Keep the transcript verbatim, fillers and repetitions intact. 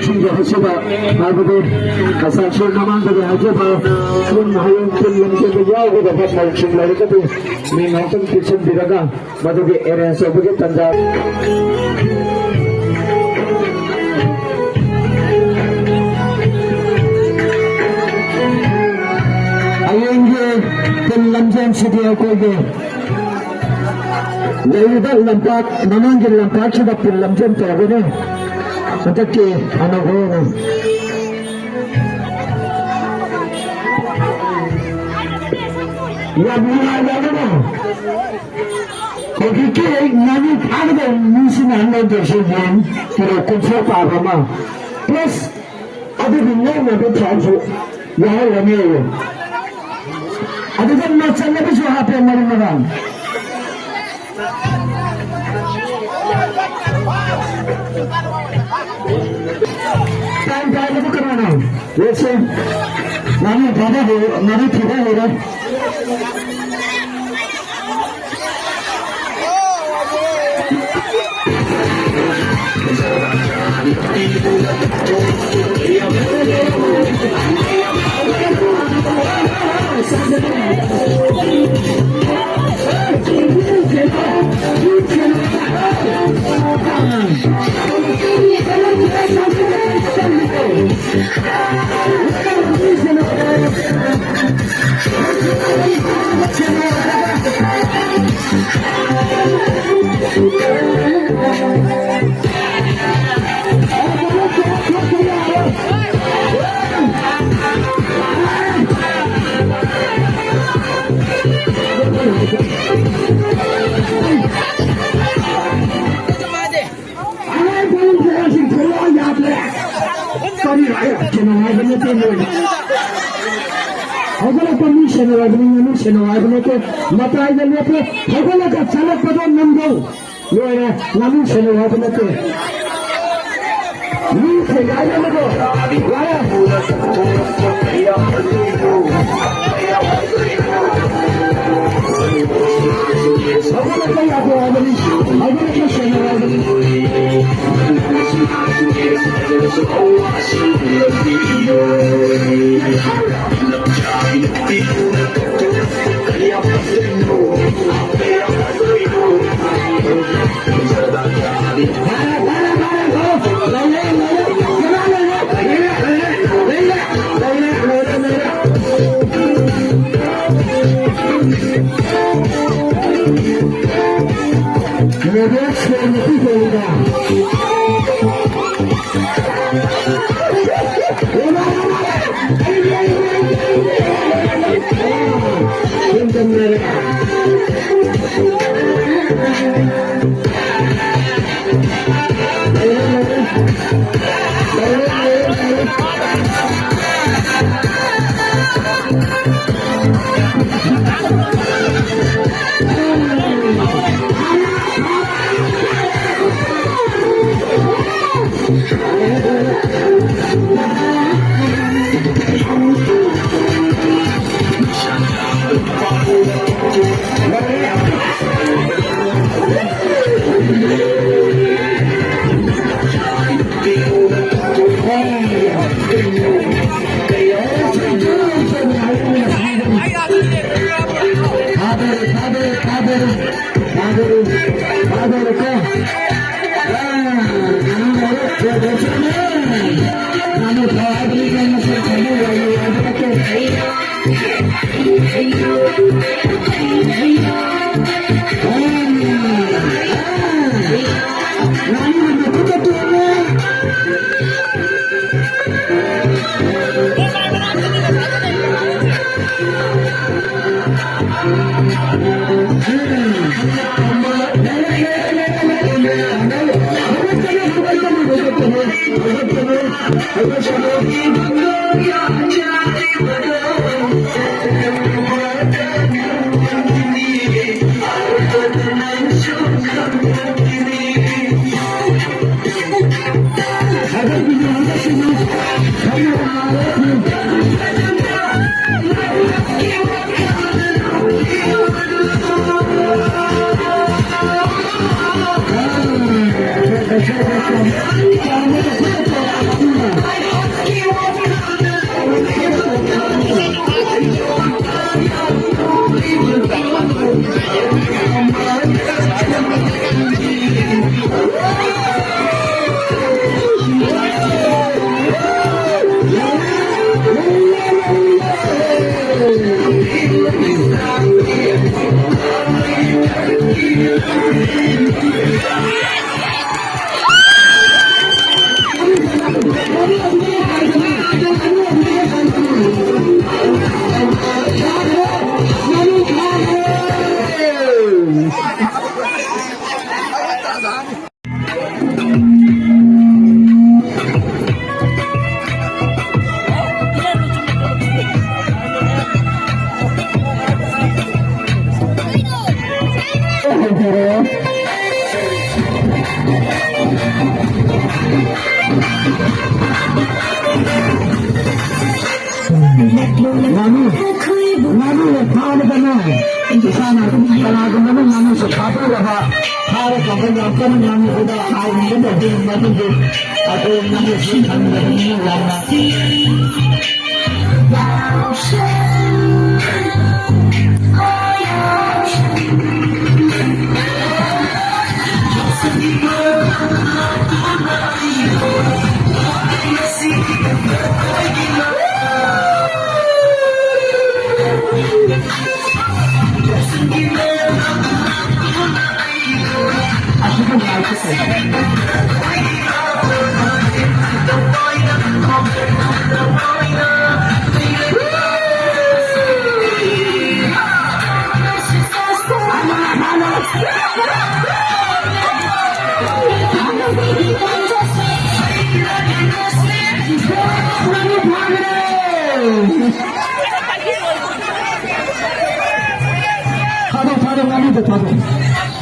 ꯁꯤꯡꯒꯤ ꯑꯁꯤꯗ ꯍꯥꯏꯕꯗꯤ ꯉꯁꯥꯏꯁꯨ ꯃꯃꯥꯡꯗꯒꯤ ꯍꯥꯏꯖꯕ ꯄꯨꯟ ꯍꯌꯦꯡ ꯄꯨꯟ ꯂꯝꯖꯦꯜꯗ ꯌꯥꯎꯒꯗꯕ ꯃꯧꯁꯤꯡ ꯂꯩꯔꯒꯗꯤ ꯃꯤꯡ ꯑꯃꯇꯪ ꯄꯤꯁꯤꯟꯕꯤꯔꯒ ꯃꯗꯨꯒꯤ arrange ꯇꯧꯕꯒꯤ ꯇꯥꯟꯖꯥ꯫ ꯍꯌꯦꯡꯒꯤ ꯄꯨꯟ ꯂꯝꯖꯦꯜꯁꯤꯗꯤ ꯑꯩꯈꯣꯏꯒꯤ ꯂꯩꯔꯤꯕ ꯂꯝꯄꯥꯛ, ꯃꯃꯥꯡꯒꯤ ꯂꯝꯄꯥꯛꯁꯤꯗ ꯄꯨꯟ ꯂꯝꯖꯦꯜ ꯇꯧꯒꯅꯤ꯫ ꯍꯟꯗꯛꯀꯤ ꯑꯅꯧꯕ ꯑꯣꯏꯅ ꯌꯥꯝ ꯅꯨꯡꯉꯥꯏꯕ ꯑꯃꯅ ꯍꯧꯖꯤꯛꯀꯤ ꯉꯥꯅꯨ ꯐꯥꯒꯗꯕ ꯃꯤꯁꯤꯅ ꯍꯟꯗꯛꯇꯁꯨ ꯌꯦꯟ ꯀꯤꯂꯣ ꯀꯨꯟꯊ꯭ꯔꯥ ꯇꯥꯕ ꯑꯃ, plus ꯑꯗꯨꯒꯤ ꯉꯧꯅꯕ ꯊꯥꯎꯁꯨ ꯌꯥꯎꯍꯜꯂꯅꯤ꯫ ꯑꯗꯨꯒ ꯃꯆꯜ ꯑꯃꯁꯨ ꯍꯥꯞꯄꯦ, ꯃꯔꯨ ꯃꯔꯥꯡ꯫ ꯇꯥꯏꯝ ꯇꯥꯏꯝ ꯑꯗꯨ ꯀꯅꯥꯅꯣ? ꯌꯦꯡꯁꯤ꯫ ꯉꯥꯅꯨ ꯐꯥꯕ ꯍꯧ-, ꯉꯥꯅꯨ ꯊꯤꯕ ꯍꯧꯔꯦ꯫ ꯑꯉꯥꯡ ꯄꯣꯛꯂꯛꯄꯁꯤꯡ ꯊꯣꯛꯂꯛꯑꯣ ꯌꯥꯗ꯭ꯔꯦ꯫ ꯀꯔꯤ ꯍꯥꯏ-, ꯀꯩꯅꯣ ꯍꯥꯏꯕ ꯅꯠꯇꯦ ꯅꯣꯏ꯫ ꯍꯧꯒꯠꯂꯛꯄ ꯃꯤ ꯁꯦꯟꯅꯧ ꯍꯥꯏꯕꯅꯤ, ꯉꯥꯅꯨ ꯁꯦꯟꯅꯧ ꯍꯥꯏꯕ ꯅꯠꯇꯦ꯫ ꯃꯇꯥꯏꯗ ꯂꯦꯞꯄꯨ, ꯍꯧꯒꯠꯂꯒ ꯆꯠꯂꯛꯄꯗꯣ ꯅꯝꯗꯧ꯫ ꯂꯣꯏꯔꯦ, ꯉꯥꯅꯨ ꯁꯦꯟꯅꯧ ꯍꯥꯏꯕ ꯅꯠꯇꯦ꯫ ꯃꯤ ꯁꯦꯟꯅ ꯍꯥꯏꯕ ꯅꯠꯇ꯭ꯔꯣ? ꯌꯥꯔꯦ꯫ ꯍꯧꯒꯠꯂꯛꯄ ꯌꯥꯗꯦ ꯍꯥꯏꯕꯅꯤ, ꯍꯧꯒꯠꯂꯛꯄ ꯁꯦꯟꯅꯧ ꯍꯥꯏꯕꯅꯤ꯫ ꯉꯥꯅꯨ, ꯉꯥꯅꯨ ꯐꯥꯕꯗꯅꯦ, ꯏꯁꯥꯅ ꯀꯅꯥꯒꯨꯝꯕꯅ ꯉꯥꯅꯨꯁꯦ ꯐꯥꯕꯤꯔꯕ, ꯐꯥꯔꯀꯥꯟꯗ ꯌꯥꯝ ꯀꯟꯅ ꯉꯥꯅꯨꯗ ꯍꯥꯏꯔꯤꯕ ꯃꯇꯨꯡꯗꯤ ꯑꯩꯈꯣꯏ ꯉꯥꯅꯨꯁꯤ ꯐꯪꯗꯕꯅꯤꯅ ꯌꯥꯝꯅ ꯊꯥꯗꯣꯛ, ꯊꯥꯗꯣꯛ, ꯉꯥꯅꯨꯗꯣ ꯊꯥꯗꯣꯛ꯫